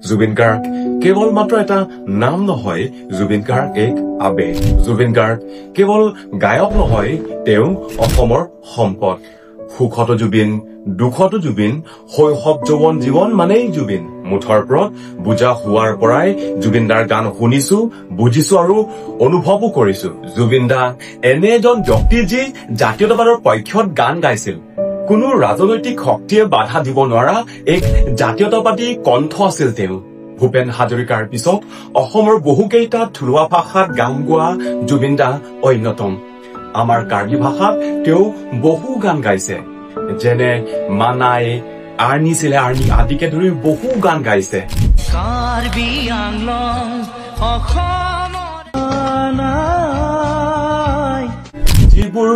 জুবিন গাৰ্গ কেৱল মাত্ৰ এটা নাম নহয়, জুবিন গাৰ্গ এক আবেগ। জুবিন গাৰ্গ কেৱল গায়ক নহয়, তেওঁ অসমৰ সম্পদ। সুখতো জুবিন, দুখতো জুবিন, শৈশৱ যৌৱন জীৱন মানেই জুবিন। মুঠৰ ওপৰত বুজা হোৱাৰ পৰাই জুবিন দাৰ গান শুনিছো, বুজিছো আৰু অনুভৱো কৰিছো। জুবিন দা এনে এজন ব্যক্তি যি জাতীয়তাবাদৰ পক্ষত গান গাইছিল। কোনো ৰাজনৈতিক শক্তিয়ে বাধা দিব নোৱাৰা এক জাতীয়তাবাদী কণ্ঠ আছিল তেওঁ। ভূপেন হাজৰিকাৰ পিছত অসমৰ বহুকেইটা থলুৱা ভাষাত গান গোৱা জুবিন দা অন্যতম। আমাৰ কাৰ্বি ভাষাত তেওঁ বহু গান গাইছে, যেনে মানাই, আৰ্নিছিলে আৰ্নি আদিকে ধৰি বহু গান গাইছে। কাৰ্বি আংলং অসমৰ নাই, যিবোৰ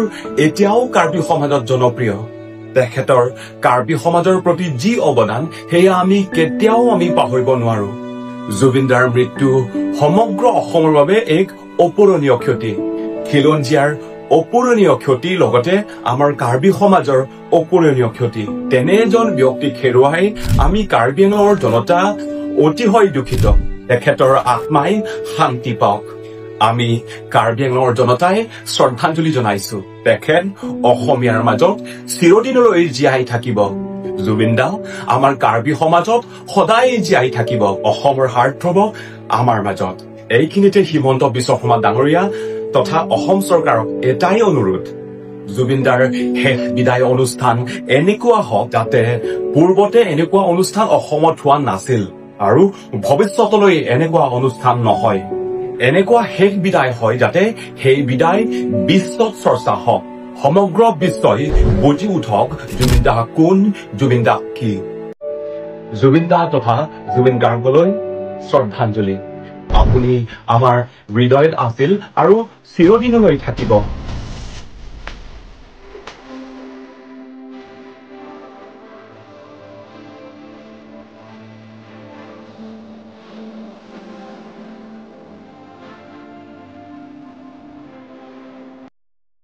এতিয়াও কাৰ্বি সমাজত জনপ্ৰিয়। তেখেতৰ কাৰ্বি সমাজৰ প্ৰতি যি অৱদান, সেয়া আমি কেতিয়াও পাহৰিব নোৱাৰো। জুবিনদাৰ মৃত্যু সমগ্ৰ অসমৰ বাবে এক অপূৰণীয় ক্ষতি, খিলঞ্জীয়াৰ অপূৰণীয় ক্ষতি, লগতে আমাৰ কাৰ্বি সমাজৰ অপূৰণীয় ক্ষতি। তেনে এজন ব্যক্তিক হেৰুৱাই আমি কাৰ্বি আংলঙৰ জনতা অতিশয় দুখিত। তেখেতৰ আত্মাই শান্তি পাওক। আমি কাৰ্বি আংলঙৰ জনতাই শ্ৰদ্ধাঞ্জলি জনাইছো। তেখেত অসমীয়াৰ মাজত চিৰদিনলৈ জীয়াই থাকিব। জুবিন দা আমাৰ কাৰ্বি সমাজত সদায় জীয়াই থাকিব। অসমৰ হাৰ্টথ্ৰব আমাৰ মাজত। এইখিনিতে হিমন্ত বিশ্ব শৰ্মা ডাঙৰীয়া তথা অসম চৰকাৰক এটাই অনুৰোধ, জুবিনদাৰ শেষ বিদায় অনুষ্ঠান এনেকুৱা হওক যাতে পূৰ্বতে এনেকুৱা অনুষ্ঠান অসমত হোৱা নাছিল আৰু ভৱিষ্যতলৈ এনেকুৱা অনুষ্ঠান নহয়। এনেকুৱা শেষ বিদায় হয় যাতে সেই বিদায় বিশ্বত চৰ্চা হওক, সমগ্ৰ বিশ্বই বুজি উঠক জুবিন দা কোন, জুবিন দা কি। জুবিন দা তথা জুবিন গাৰ্গলৈ শ্ৰদ্ধাঞ্জলি। আপুনি আমাৰ হৃদয়ত আছিল আৰু চিৰদিনলৈ থাকিব।